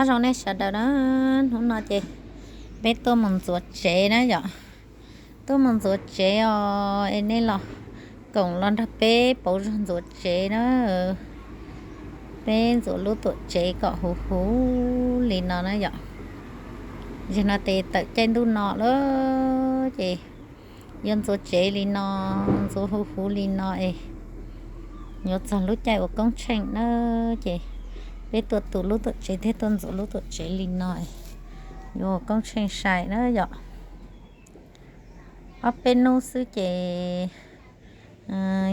Nyob zoo nej sawv daws na, hnub no ces peb tuaj mus ntxuav tsev na yom. Tuaj mus ntxuav tsev os, es nej los koom los nrog peb pauv zog ntxuav tsev na. Peb ntxuav lub tuam tsev kom huv huv li no na yom. Yog no ces tawm caij ntuj no lawm ces yuav ntxuav tsev li no, ntxuav huv huv li no es yuav txog lub caij ua koob tsheej na, ces peb tuaj tu lub tuam tsev thiab tuaj ntxuav lub tuam tsev li no, yuav ua koob tsheej sai na yom. Ob peb hnub xwb ces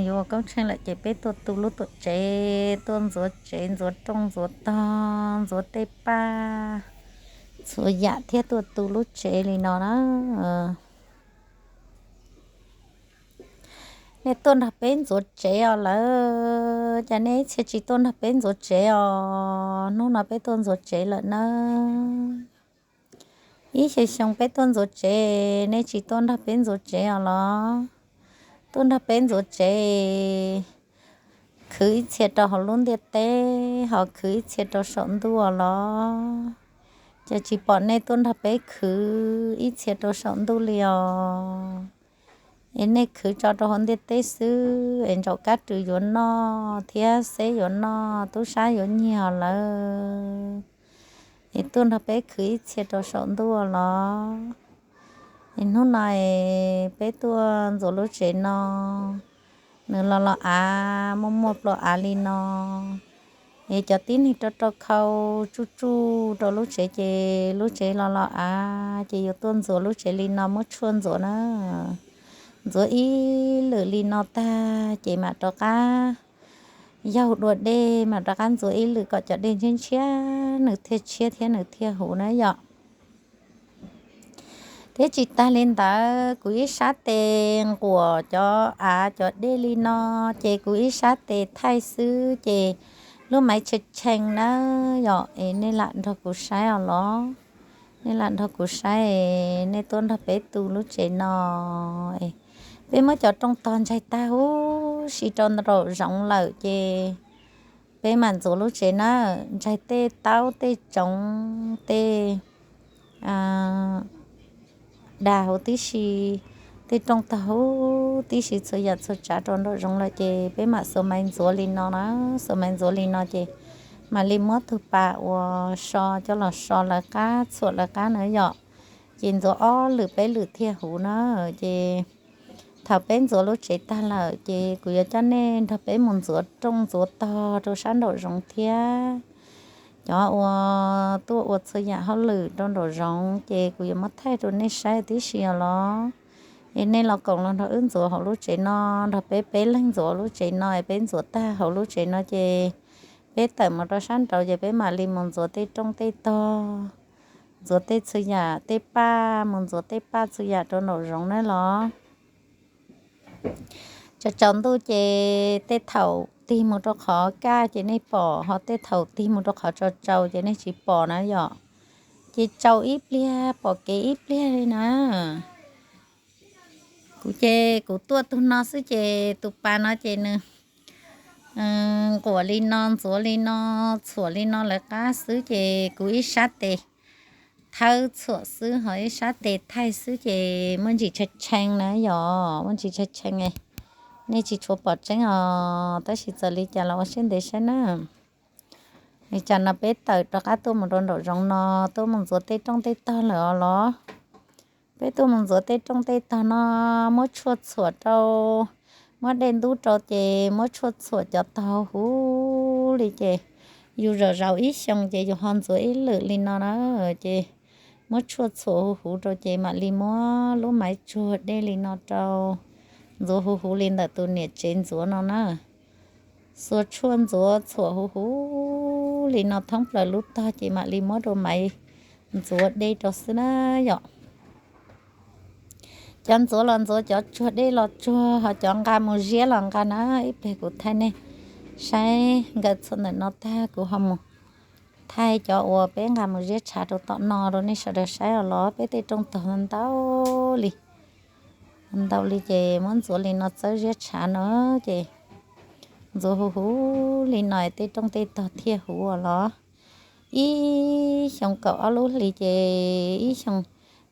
yuav ua koob tsheej lawm ces peb tuaj tu lub tuam tsev, tuaj ntxuav tsev, ntxuav rooj, ntxuav tog, ntxuav tej paj, txhua yam thiab tuaj tu lub tsev li no na. Nej tuaj nrog peb ntxuav tsev os lawm, cas nej ib txhia tsis tuaj nrog peb ntxuav tsev os? Hnub no peb tuaj ntxuav tsev lawm na. Ib xyoo xyoo peb tuaj ntxuav tsev, nej tsis tuaj nrog peb ntxuav tsev os los? Tuaj nrog peb ntxuav tsev, khwv ib txhia rau hauv lub ntiaj teb, ho khwv ib txhia rau saum ntuj os los? Ces tsis pom nej tuaj nrog peb khwv ib txhia rau saum ntuj li os. Es nej khwv tso rau hauv ntiaj teb xwb es ntsaum kab rwg yuav noj thiab xeb yuav noj, tub sab yuav nyiag lawm. Es tuaj nrog peb khwv ib txhia rau saum ntuj los? Es hnub no es peb tuaj ntxuav lub tsev no, nws los los av, muaj muaj plua av li no. Es cov tib neeg rau rau khau tsuj tsuj rau lub tsev ces lub tsev los los av, ces yuav tuaj ntxuav lub tsev li no, muab tshuaj ntxuav na. Ntxuav ib lwm li no tag ces mam rov qab yaug dua dej, mam rov qab ntxuav ib lwm kom cov dej ntshiab ntshiab nws thiaj tshiab thiab nws thiaj huv na yom. Thiab tsis tas li ntawd, kuv ib sab tes nquam cov av cov dej li no, ces kuv ib sab tes thaij xwb ces lub maiv tshee tshee na yom. Es nej lam nrog kuv saib os los? Nej lam nrog kuv saib, nej tuaj nrog peb tu lub tsev no. Peb muab cov rooj tog ntsaig tag huv si rau nraum zoov lawm ces peb mam ntxuav lub tsev na. Ntsaig tej taub tej tsoov tej dag huv tib si, tej rooj tog huv tib si, txhua yam txhua tsav rau nraum zoov lawm ces peb mam xuas maiv ntxuav li no na. Xuas maiv ntxuav li no ces mam li muab tug pas uas so coj los so lawv qab, txhuam lawv qab na yom. Ces ntxuav ob lwm peb lwm thiaj huv na. Ces thaum peb ntxuav lub tsev tag lawm ces kuv yuav coj nej nrog peb mus ntxuav rooj ntxuav tog rau sab nraum zoov thiab. Cov uas tuaj ua txhua yam hauj lwm rau nraum zoov ces kuv yuav muab thaij rau nej saib tib si os los? Es nej los koom los nrog wb ntxuav hauv lub tsev no, nrog peb peb leeg ntxuav lub tsev no es peb ntxuav tag hauv lub tsev no ces peb tawm mus rau sab nraud ces peb mam li mus ntxuav tej rooj tej tog, ntxuav tej txhua yam tej paj, mus ntxuav tej paj txhua yam rau nraum zoov na los? Tsaus tsaus ntuj ces tej thaum tig mus rau qhov kaj ces nej pom, ho tej thaum tig mus rau qhov tsaus tsaus ces nej tsis pom na yom. Ces tsaus ib pliag pom kev ib pliag li na. Kuv ces kuv tuaj tug no xwb ces tus pas no ces nws nquam li no, ntxuav li no, txhuam li no lawv qab xwb ces kuv ib sab tes thawb txhuam xwb ho ib sab tes thaij xwb ces muaj ntsis tshee tshee na yom, muaj ntsis tshee tshee. Nej tsis tshua pom tseeb os, tab sis txawm li cas los ua siab ntev saib na. Li cas no peb tawm rov qab tuaj mus rau nraum zoov no, tuaj mus ntxuav tej rooj tej tog lawm os los? Peb tuaj mus ntxuav tej rooj tej tog no, muab tshuaj txhuam rau, muab dej ntub rau ces muab tshuaj txhuam cov tog huv li ces yus zaum zaum ib xyoo ces yus ho ntxuav ib lwm li no na. Ces muab tshuaj txhuam huv huv rau ces mam li muab lub maiv tsuag dej li no rau, ntxuav huv huv li ntawm tus niam tsev ntxuav no na. Xuas tshuaj ntxuav txhuam huv huv li no thoob plaws lub tog ces mam li muab rau maiv ntxuav dej rau xwb na yom. Cov ntxuav los ntxuav, cov tsuag dej los tsuag, ho cov nqa mus ziab los nqa na. Ib pliag kuv thaij nej saib nkawd txhuam ntawm no tag kuv ho mus thaij cov uas peb nqa mus ziab tshav rau tom no rau nej sawv daws saib os los? Peb tej rooj tog ntau li, ntau li ces muab ntxuav li no txawb ziab tshav no ces ntxuav huv huv li no tej rooj tej tog thiaj huv os los? Ib xyoo kaum ob lub hlis ces ib xyoo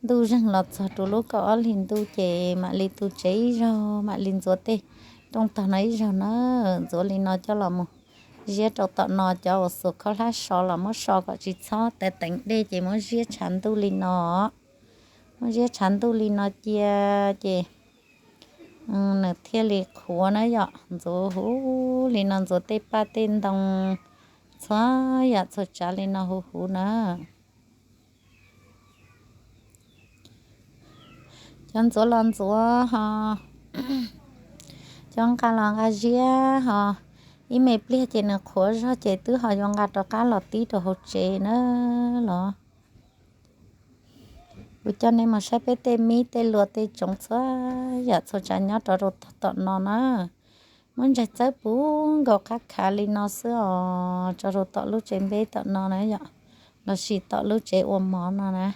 ntuj zeeg los txog rau lub kaum ob hlis ntuj ces mam li tu tsev ib zaug, mam li ntxuav tej rooj tog no ib zaug na. Ntxuav li no coj los mus ziab rau tom no, cov uas xuas khaub hlab so los muab so kom tsis txhob tawv teev dej ces muab ziab tshav ntuj li no. Muab ziab tshav ntuj li no cia ces nws thiaj li qhuav na yom. Ntxuav huv li no, ntxuav tej paj tej ntoo txhua yam txhua tsav li no huv huv na. Cov ntxuav los ntxuav ho, cov nqa los nqa ziab ho, ib me pliag ces nws qhuav zog ces twb ho yuav nqa rov qab los tib rau hauv tsev na los. Kuv coj nej mus saib peb tej mib tej luas tej tsoov txhua yam txhua tsav nyob rau rau tom no na. Muab ntsaig txawb puv nkaus qab khav li no xwb os, tso rau tom lub tsev npeb tom no na yom, los sis tom lub tsev ua mov no na.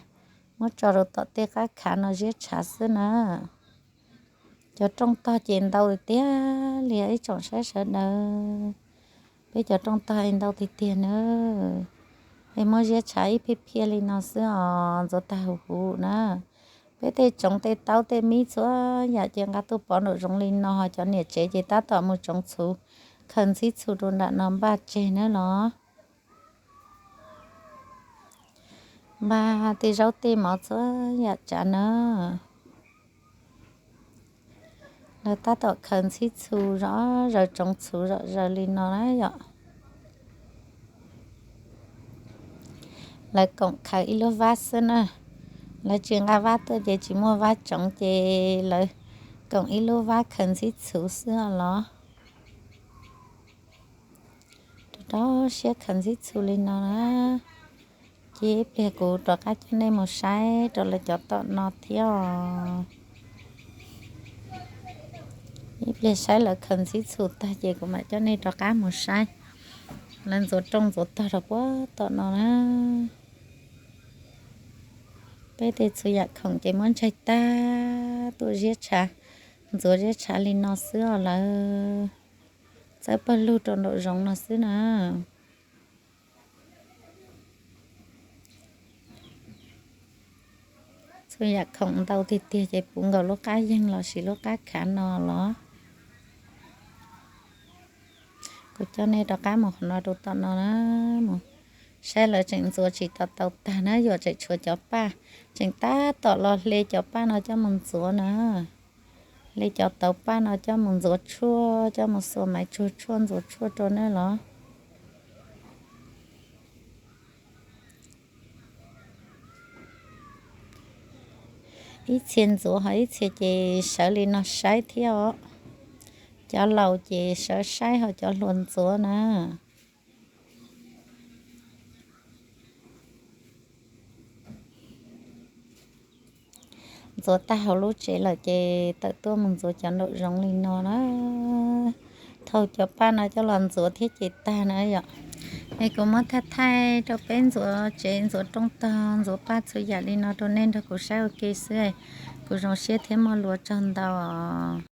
Muab tso rau tom tej qab khav no ziab tshav xwb na. Cov rooj tog ces ntau tiag tiag li ib tsoom saib sawv daws. Peb cov rooj tog ntau tiag tiag na. Es muab ziab tshav ib phiaj phiaj li no xwb os, ntxuav tag huv huv na. Peb tej tsoov tej taub tej mib txhua yam ces nqa tuaj pov nraum zoov li no, cov niam tsev ces tab tom mus tsoov txhuv, khaws ntxhib txhu rau nram no npaj tseg na los. Npaj tej zaub tej mov txhua yam tsav na. Lawv tab tom khaws ntxhib txhu zom zaws, tsoov txhuv zom zaws li no na yom. Lawv koom khaws ib lub vab xwb na. Lawv tsis nqa vab tuaj ces tsis muaj vab tsoov ces lawv koom ib lub vab khaws ntxhib txhuv xwb os los. Rau rau siab khaws ntxhib txhu li no na. Ces ib pliag kuv rov qab coj nej mus saib rau lawv cov tom no thiab os. Ib pliag saib lawv khaws ntxhib txhu tag ces kuv mam coj nej rov qab mus saib lawv ntxuav rooj ntxuav tog rau puag tom no na. Peb tej txhua yam khoom ces muab ntsaig tag tuaj ziab tshav, ntxuav ziab tshav li no xwb os lawv. Txawb pawg lug rau nraum zoov no xwb na. Txhua yam khoom ntau tiag tiag ces puv nkaus lub qab yeeg los sis lub qab khav no los. Kuv coj nej rov qab mus qhov no rau tom no na, mus saib lawv tseem ntxuav tsis tau tau tag na, yuav tseem tshuav cov paj, tseem tab tom los hle cov paj no coj mus ntxuav na. Hle cov tauv paj no coj mus ntxuav tshuaj, coj mus xuas maiv tsuag tshuaj ntxuav tshuaj rau nej los. Ib txhia ntxuav ho ib txhia ces sawv li no saib thiab os. Cov laus ces sawv saib ho cov hluas ntxuav na. Ntxuav tag hauv lub tsev lawm ces tawm tuaj mus ntxuav cov nraum zoov li no na. Thauj cov paj no coj los ntxuav thiab ces tag na yom. Es kuv muab thaij thaij rau peb ntxuav tsev ntxuav rooj tog ntxuav paj txhua yam li no rau nej nrog kuv saib ua ke xwb. Kuv zoo siab thiab muaj lus ua tsaug ntau os.